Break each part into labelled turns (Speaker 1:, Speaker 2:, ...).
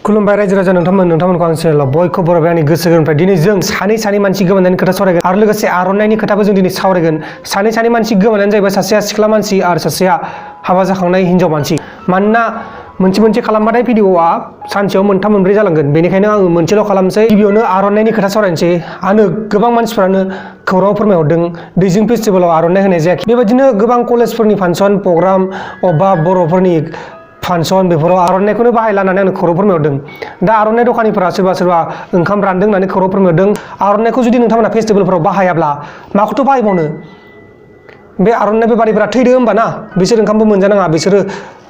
Speaker 1: खुलुमबाय रायजो राजा नोंथांमोनखौ आं चेनेलाव बयखौ बरायबाय आंनि गोसो गोरबोनिफ्राय दिनै जों सानै मानसि गोमानायनि खोथा सावरायगोन आरो लोगोसे आर'नाइनि खोथाबो जों दिनै सावरायगोन। सानै मानसि गोमानायानो जाहैबाय सासेया सिख्ला मानसि आरो सासेया हाबा जाखांनाय हिनजाव मानसि। मानोना मोनसे खालामबाथाय भिडिअआ सानसेयाव मोनथाम मोनब्रै जालांगोन, बेनिखायनो आं मोनसेल' खालामसै। गिबियावनो आर'नाइनि खोथा सावरायनोसै। आंनो गोबां मानसिफ्रानो खौरां फोरमायहरदों दैजिं फेस्टिभेलाव आर'नाइ होनाय जायाखै। बेबायदिनो गोबां कलेजफोरनि फांसन प्रग्राम अबा बर'फोरनि फांसन बेफोराव आर'नाइखौनो बाहायला होननानै आंनो खौरां फोरमायहरदों। दा आर'नाइ दखानिफोरा सोरबा ओंखाम रानदों होननानै खौरां फोरमायहरदों। आर'नाइखौ जुदि नोंथांमोना फेस्टिभेलफोराव बाहायाब्ला माखौथ' बाहायबावनो? बे आर'नाइ बेफारिफोरा थैदो होमबा ना? बिसोर ओंखामबो मोनजानाङा, बिसोरो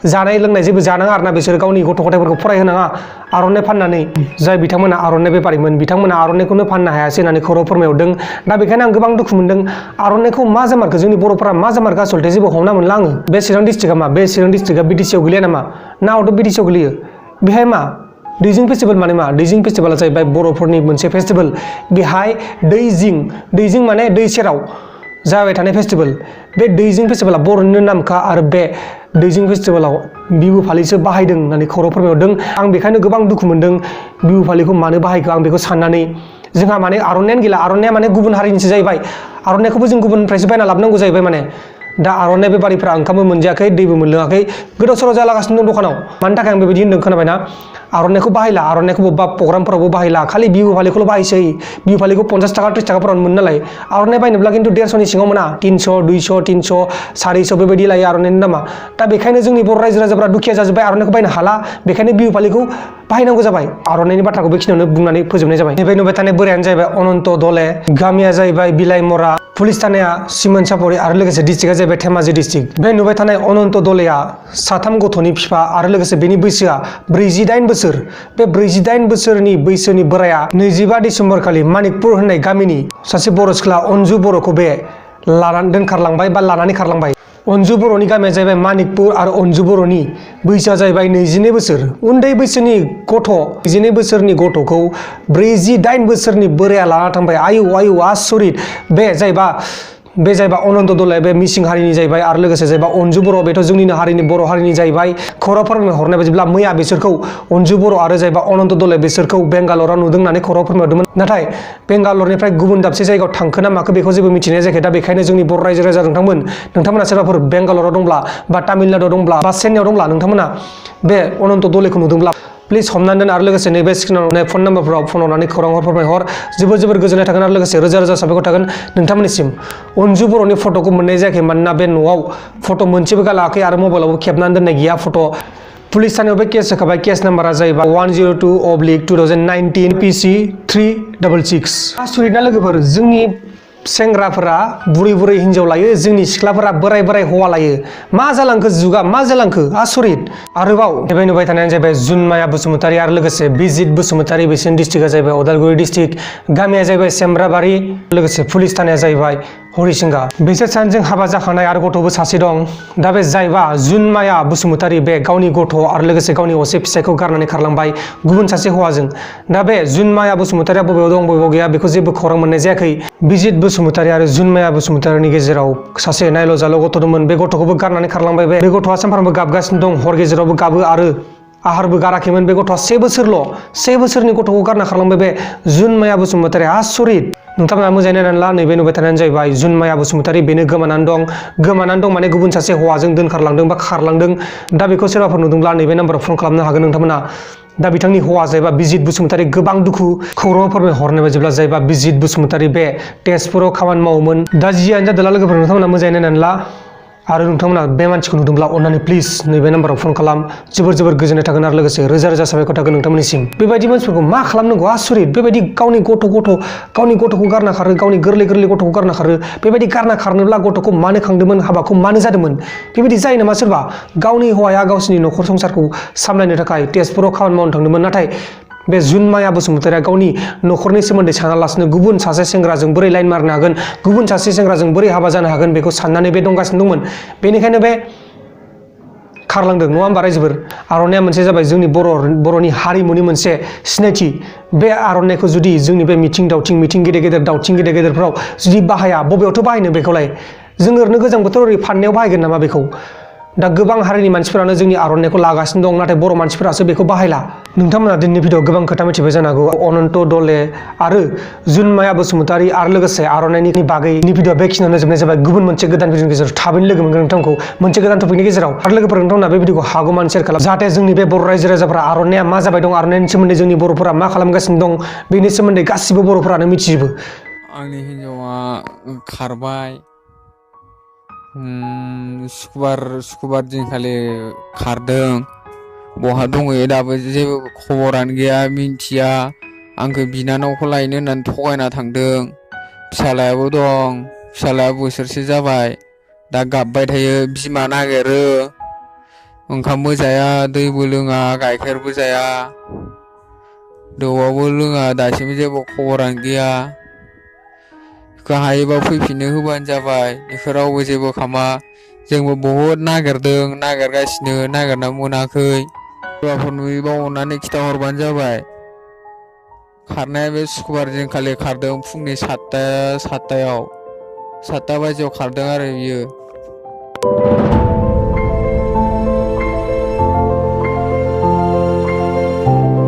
Speaker 1: जानाय लोंनाय जेबो जानाङा आरोना, बिसोर गावनि गथ' गथायफोरखौ फरायहोनाङा आर'नाइ फाननानै। जाय बिथांमोना आर'नाइ बेफारिमोन बिथांमोना आर'नाइखौनो फाननो हायासै होननानै खौरां फोरमायहरदों। दा बेखायनो आं गोबां दुखु मोनदों। आर'नाइखौ मा जामारखो? जोंनि बर'फोरा मा जामारखो आसलथे जेबो हमना मोनला आङो। बे चिरां डिस्ट्रिक्टआ मा? बे चिरां डिस्ट्रिक्टआ बिटिसिआव गोलैया नामा? ना आउट अफ बिटिसिआव गोलैयो? बेहाय मा दैजिं फेस्टिभेल माने मा? दैजिं फेस्टिभेला जाहैबाय बर'फोरनि मोनसे फेस्टिभेल। बेहाय दैजिं माने दै सेराव जाबाय थानाय फेस्टिभेल। बे दैजिं फेस्टिभेला बर'निनो नामखा आरो बे दैजिं फेस्टिभेलाव बिहु फालिसो बाहायदों होननानै खौरां फोरमायहरदों। आं बेखायनो गोबां दुखु मोनदों बिहु फालिखौ मानो बाहायखो आं बेखौ साननानै। जोंहा माने आर'नाइयानो गैला। आर'नाइया माने गुबुन हारिनिसो जाहैबाय। आर'नाइखौबो जों गुबुननिफ्रायसो बायना लाबोनांगौ जाहैबाय माने। दा आर'नाइ बेफारिफ्रा ओंखामबो मोनजायाखै, दैबो मोनलोङाखै, गोदाव सोराव जालागासिनो दं दखानाव। मानि थाखाय आं बेबायदि होनदों खोनाबायना? आर'नाइखौ बाहायला, आर'नाइखौ बबेबा प्रग्रामफोरावबो बाहायला, खालि बिहु फालिखौल' बाहायसै। बिहु फालिखौ 50 थाखा 30 थाखाफोरावनो मोनो नालाय। आर'नाइ बायनोब्ला खिन्थु 150नि सिङाव मोना, 300 200 300 400 बेबायदि लायो आर'नाइनि दामा। दा बेखायनो जोंनि बर' रायजो राजाफ्रा दुखिया जाजोब्बाय, आर'नाइखौ बायनो हाला, बेखायनो बिहु फालिखौ बाहायनांगौ जाबाय। आर'नाइनि बाथ्राखौ बेखिनियावनो बुंनानै फोजोबनाय जाबाय। नैबे नुबाय थानाय बोरायानो जाहैबाय अनन्त दले, गामिया जाहैबाय बिलाइमरा, पुलिस थानाया सिमोन सापरि आरो लोगोसे डिस्ट्रिक्टआ जाहैबाय धेमाजि डिस्ट्रिक्ट। बे नुबाय थानाय अनन्त दलेया 3 गथ'नि बिफा आरो लोगोसे बेनि बैसोआ 48 बोसोर। बे 48 बोसोरनि बैसोनि बोराया 25 डिसेम्बर खालि मानिकपुर होननाय गामिनि सासे बर' सिख्ला अन्जु बर'खौ बे लानानै दोनखारलांबाय बा लानानै खारलांबाय। अन्जु बर'नि गामिया जाहैबाय मानिकपुर आरो अन्जु बर'नि बैसोआ जाहैबाय 22 बोसोर। उन्दै बैसोनि गथ' 22 बोसोरनि गथ'खौ 48 बोसोरनि बोराया लाना थांबाय। आयु आसरित। बे जाहैबाय अनन्त दले, बे मिसिं हारिनि जाहैबाय आरो लोगोसे जाहैबाय अन्जु बर', बेथ' जोंनिनो हारिनि बर' हारिनि जाहैबाय। खौरां फोरमायहरनाय बायदिब्ला मैया बिसोरखौ अन्जु बर' आरो जाहैबाय अनन्त दले बिसोरखौ बेंगालराव नुदों होननानै खौरां फोरमायहरदोंमोन। नाथाय बेंगालरनिफ्राय गुबुन दाबसे जायगायाव थांखो ना माखो बेखौ जेबो मिथिनाय जायाखै। दा बेखायनो जोंनि बर' रायजो राजा नोंथांमोना सोरबाफोर बेंगालराव दंब्ला बा तामिलनाडुआव दंब्ला बा चेन्नाइआव दंब्ला नोंथांमोना बे अनन्त दलेखौ नुदोंब्ला प्लिज हमनानै दोन आरो लोगोसे नैबे स्क्रिनाव नुनाय फन नाम्बारफोराव फन हरनानै खौरां फोरमायहर। जोबोर गोजोननाय थागोन आरो लोगोसे रोजा साबायखर थागोन नोंथांमोननिसिम। अन्जु बर'नि फट'खौ मोननाय जायाखै, मानोना बे न'आव फट' मोनसेबो गालाङाखै आरो मबाइलावबो खेबनानै दोननाय गैया फट'। पुलिस थानायावबो केस होखाबाय। केस नाम्बारा जाहैबाय 102/2019 PC 366। आसरित ना लोगोफोर, जोंनि सेंग्राफोरा बुरै हिनजाव लायो, जोंनि सिख्लाफोरा बोराय हौवा लायो। मा जालांखो जुगा, मा जालांखो? आसरित। आरोबाव नैबे नुबाय थानायानो जाहैबाय जुनमाया बसुमतारी आरो लोगोसे बिजित बसुमतारी। बिसोरनि डिस्ट्रिक्टआ जाहैबाय उदालगुरि डिस्ट्रिक्ट, गामिया जाहैबाय सेमब्राबारि, लोगोसे पुलिस थानाया जाहैबाय हरिसिंगा। बिसोर सानैजों हाबा जाखानाय आरो गथ'बो सासे दं। दा बे जायबा जुनमाया बसुमतारी, बे गावनि गथ' आरो लोगोसे गावनि असे फिसायखौ गारनानै खारलांबाय गुबुन सासे हौवाजों। दा बे जुनमाया बसुमतारीया बबेयाव दं बबेयाव गैया बेखौ जेबो खौरां मोननाय जायाखै। बिजित बसुमतारी आरो जुनमाया बसुमतारीनि गेजेराव सासे नायल' जाल' गथ' दंमोन। बे गथ'खौबो गारनानै खारलांबाय। बे गथ'आ सानफ्रामबो गाबगासिनो दं, हर गेजेरावबो गाबो आरो आहारबो गाराखैमोन। बे गथ'आ 1 बोसोरनि गथ'खौ गारना खारलांबाय बे जुनमाया बसुमतारी। आसरित। नोंथांमोना मोजाङै नायनानै ला। नैबे नुबाय थानायानो जाहैबाय जुनमाया बसुमतारी। बेनो गोमानानै दं माने गुबुन सासे हौवाजों दोनखारलांदों बा खारलांदों। दा बेखौ सोरबाफोर नुदोंब्ला नैबे नाम्बाराव फन खालामनो हागोन नोंथांमोना। दा बिथांनि हौवा जाहैबा बिजित बसुमतारी गोबां दुखु। खौरां फोरमायहरनाय बायदिब्ला जाहैबा बिजित बसुमतारी बे तेजपुराव खामानि मावोमोन। दा जियानो जादोंला लोगोफोर, नोंथांमोना मोजाङै नायनानै ला आरो नोंथांमोना बे मानसिखौ नुदोंब्ला अन्नानै प्लिज नैबे नाम्बाराव फन खालाम। जोबोर गोजोननाय थागोन आरो लोगोसे रोजा साबायखर थागोन नोंथांमोननिसिम। बेबायदि मानसिफोरखौ मा खालामनांगौ? आसरित। बेबायदि गावनि गथ'खौ गारना खारो, गावनि गोरलै गथ'खौ गारना खारो। बेबायदि गारना खारनोब्ला गथ'खौ मानो खांदोंमोन, हाबाखौ मानो जादोंमोन? बेबायदि जायो नामा सोरबा? गावनि हौवाया गावसिनि न'खर संसारखौ सामलायनो थाखाय तेजपुराव खामानि मावनो थांदोंमोन, नाथाय बे जुनमाया बसुमतारीया गावनि न'खरनि सोमोन्दै सानालासिनो गुबुन सासे सेंग्राजों बोरै लाइन मारनो हागोन, गुबुन सासे सेंग्राजों बोरै हाबा जानो हागोन बेखौ साननानै बे दंगासिनो दंमोन। बेनिखायनो बे खारलांदों, नङा होमबा रायजोफोर? आर'नाइया मोनसे जाबाय जोंनि बर'नि हारिमुनि मोनसे सिनायथि। बे आर'नाइखौ जुदि जोंनि बे मिथिं गेदेर दावथिं गेदेरफ्राव जुदि बाहाया, बबेयावथ' बाहायनो बेखौलाय? जों ओरैनो गोजां बोथोर ओरै फाननायाव बाहायगोन नामा बेखौ? दा गोबां हारिनि मानसिफोरानो जोंनि आर'नाइखौ लागासिनो दं, नाथाय बर' मानसिफोरासो बेखौ बाहायला। नोंथांमोना दिनैनि भिडिअ'आव गोबां खोथा मिथिबाय जानो हागौ। अनन्त दले आरो जुनमाया बसुमतारी आरो लोगोसे आर'नाइनि बागैनि भिडिअ'आ बेखिनियावनो जोबनाय जाबाय। गुबुन मोनसे गोदान भिडिअ'नि गेजेराव थाबैनो लोगो मोनगोन नोंथांखौ मोनसे गोदान टपिकनि गेजेराव। आरो लोगोफोर, नोंथांमोना बे भिडिअ'खौ हागौमानि शेयार खालाम, जाहाथे जोंनि बे बर' रायजो राजाफोरा आर'नाइया मा जाबाय दं, आर'नाइनि सोमोन्दै जोंनि बर'फोरा मा खालामगासिनो दं, बेनि सोमोन्दै गासिबो बर'फोरानो मिथिजोबो।
Speaker 2: आंनि हिन्जावा खारबाय, सुक्रुबार दिनखालि खारदों। बहा दंहैयो दाबो जेबो खबरानो गैया, मिन्थिया। आंखौ बिनानावखौ लायनो होननानै थगायना थांदों। फिसालायाबो दं, फिसालाया बोसोरसे जाबाय, दा गाबबाय थायो, बिमा नागिरो। ओंखामबो जाया, दैबो लोङा, गाइखेरबो जाया, दौआबो लोङा, दासिमबो जेबो खबरानो गैया। बेखौ हायोबा फैफिननो होबानो जाबाय। बेखौ रावबो जेबो खालामा। जोंबो बहुद नागिरदों, नागिरगासिनो, नागिरना मोनाखै। सोरबाफोर नुयोबा अननानै खिथाहरबानो जाबाय। खारनाया बे सुक्रुबार दिनखालि खारदों, फुंनि 7 बाजियाव खारदों आरो बियो।